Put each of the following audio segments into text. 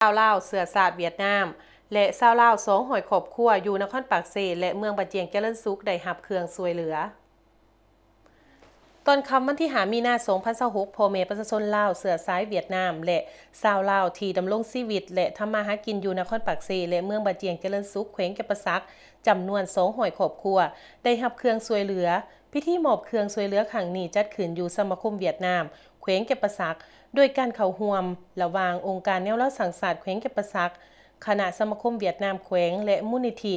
ຊາວລາວເຊື້ອຊາດຫວຽດນາມ ແລະ ຊາວລາວສອງຮ້ອຍຄອບຄົວ ຢູ່ນະຄອນປາກເຊ ແລະ ເມືອງບາຈຽງຈະເລີນສຸກ ໄດ້ຮັບເຄື່ອງຊ່ວຍເຫຼືອ. ຕອນຄ່ຳວັນທີຫ້າ ມີນາ ສອງພັນຊາວຫົກ ພໍ່ແມ່ປະຊາຊົນລາວເຊື້ອສາຍຫວຽດນາມ ແລະ ຊາວລາວທີ່ດຳລົງຊີວິດ ແລະ ທຳມາຫາກິນຢູ່ນະຄອນປາກເຊ ແລະ ເມືອງບາຈຽງຈະເລີນສຸກ ແຂວງຈຳປາສັກ ຈຳນວນສອງຮ້ອຍຄອບຄົວ ໄດ້ຮັບເຄື່ອງຊ່ວຍເຫຼືອ. ພິທີມອບເຄື່ອງຊ່ວຍເຫຼືອຄັ້ງນີ້ຈັດຂຶ້ນຢູ່ສະມາຄົມຫວຽດນາມແຂວງຈຳປາສັກ ໂດຍການເຂົ້າຮ່ວມລະຫວ່າງອົງການແນວລາວສ້າງຊາດແຂວງຈຳປາສັກ, ຄະນະສະມາຄົມຫວຽດນາມແຂວງ ແລະ ມູນນິທິ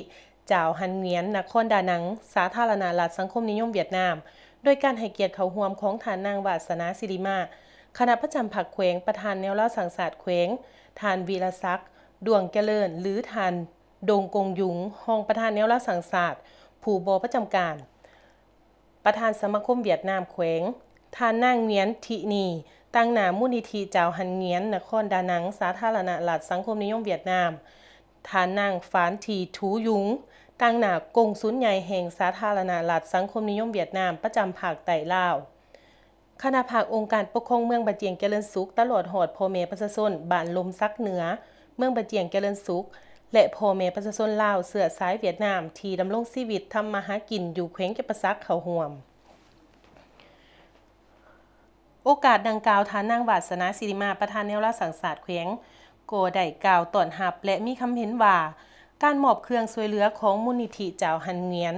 ຈາວຮັນຫງຽນ ນະຄອນດານັງ ສາທາລະນະລັດສັງຄົມນິຍົມຫວຽດນາມ ໂດຍການໃຫ້ກຽດເຂົ້າຮ່ວມຂອງທ່ານນາງ ວາດສະໜາ ສິລິມາ ຄະນະປະຈຳພັກແຂວງ, ປະທານແນວລາວສ້າງຊາດແຂວງ, ທ່ານ ວິລະສັກ ດວງຈະເລີນ ຫຼື ທ່ານ ດົງກົງຍຸງ ຮອງປະທານແນວລາວສ້າງຊາດ ຜູ້ບໍ່ປະຈຳການ, ປະທານສະມາຄົມຫວຽດນາມແຂວງ, ທ່ານນາງ ຫງວຽນ ທິນີ ຕາງໜ້າມູນນິທິຈາວຮັນຫງຽນ ນະຄອນດານັງ ສາທາລະນະລັດສັງຄົມນິຍົມຫວຽດນາມ, ທ່ານນາງ ຟານ ທີ ທູຍຸງ ຕາງໜ້າກົງສຸນໃຫຍ່ແຫ່ງສາທາລະນະລັດສັງຄົມນິຍົມຫວຽດນາມ ປະຈຳພາກໃຕ້ລາວ. ຄະນະພັກອົງການປົກຄອງເມືອງບາຈຽງຈະເລີນສຸກ ຕະຫຼອດຮອດພໍ່ແມ່ປະຊາຊົນບ້ານລົມສັກເໜືອ ເມືອງບາຈຽງຈະເລີນສຸກ ແລະ ພໍ່ແມ່ປະຊາຊົນລາວເຊື້ອສາຍຫວຽດນາມທີ່ດຳລົງຊີວິດທຳມາຫາກິນຢູ່ແຂວງຈຳປາສັກເຂົ້າຮ່ວມ. ໂອກາດດັ່ງກ່າວ, ທ່ານນາງ ວາດສະໜາ ສິລິມາ ປະທານແນວລາວສ້າງຊາດແຂວງ ກໍໄດ້ກ່າວຕ້ອນຮັບ ແລະ ມີຄຳເຫັນວ່າ ການມອບເຄື່ອງຊ່ວຍເຫຼືອຂອງມູນນິທິຈາວຮັນຫງຽນ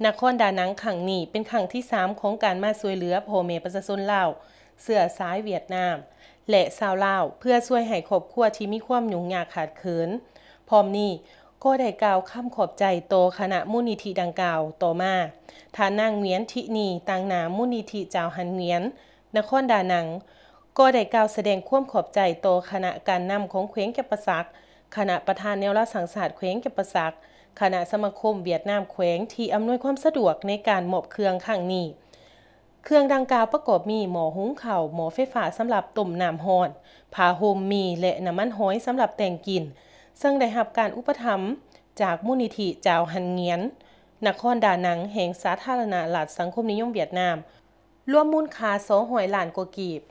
ນະຄອນດານັງຄັ້ງນີ້ ເປັນຄັ້ງທີສາມຂອງການມາຊ່ວຍເຫຼືອພໍ່ແມ່ປະຊາຊົນລາວເຊື້ອສາຍຫວຽດນາມ ແລະ ຊາວລາວ ເພື່ອຊ່ວຍໃຫ້ຄອບຄົວທີ່ມີຄວາມຫຍຸ້ງຍາກຂາດເຂີນ. ພ້ອມນີ້ກໍໄດ້ກ່າວຄຳຂອບໃຈຕໍ່ຄະນະມູນນິທິດັ່ງກ່າວ. ຕໍ່ມາ, ທ່ານນາງ ຫງວຽນ ທິນີ ຕາງໜ້າມູນນິທິຈາວຮັນຫງຽນ ນະຄອນດານັງ ກໍໄດ້ກ່າວສະແດງຄວາມຂອບໃຈຕໍ່ຄະນະການນຳຂອງແຂວງຈຳປາສັກ, ຄະນະປະທານແນວລາວສ້າງຊາດແຂວງຈຳປາສັກ, ຄະນະສະມາຄົມຫວຽດນາມແຂວງ ທີ່ອຳນວຍຄວາມສະດວກໃນການມອບເຄື່ອງຄັ້ງນີ້. ເຄື່ອງດັ່ງກ່າວປະກອບມີ ໝໍ້ຫຸງເຂົ້າ, ໝໍ້ໄຟຟ້າສຳລັບຕົ້ມນ້ຳຮ້ອນ, ຜ້າຫົ່ມ, ໝີ່ ແລະ ນ້ຳມັນຫອຍສຳລັບແຕ່ງກິນ, ເຊິ່ງໄດ້ຮັບການອຸປະຖຳຈາກມູນນິທິຈາວຮັນຫງຽນ ນະຄອນດານັງ ແຫ່ງສາທາລະນະລັດສັງຄົມນິຍົມຫວຽດນາມ. ລວມມູນຄ່າສອງຮ້ອຍລ້ານກວ່າກີບ.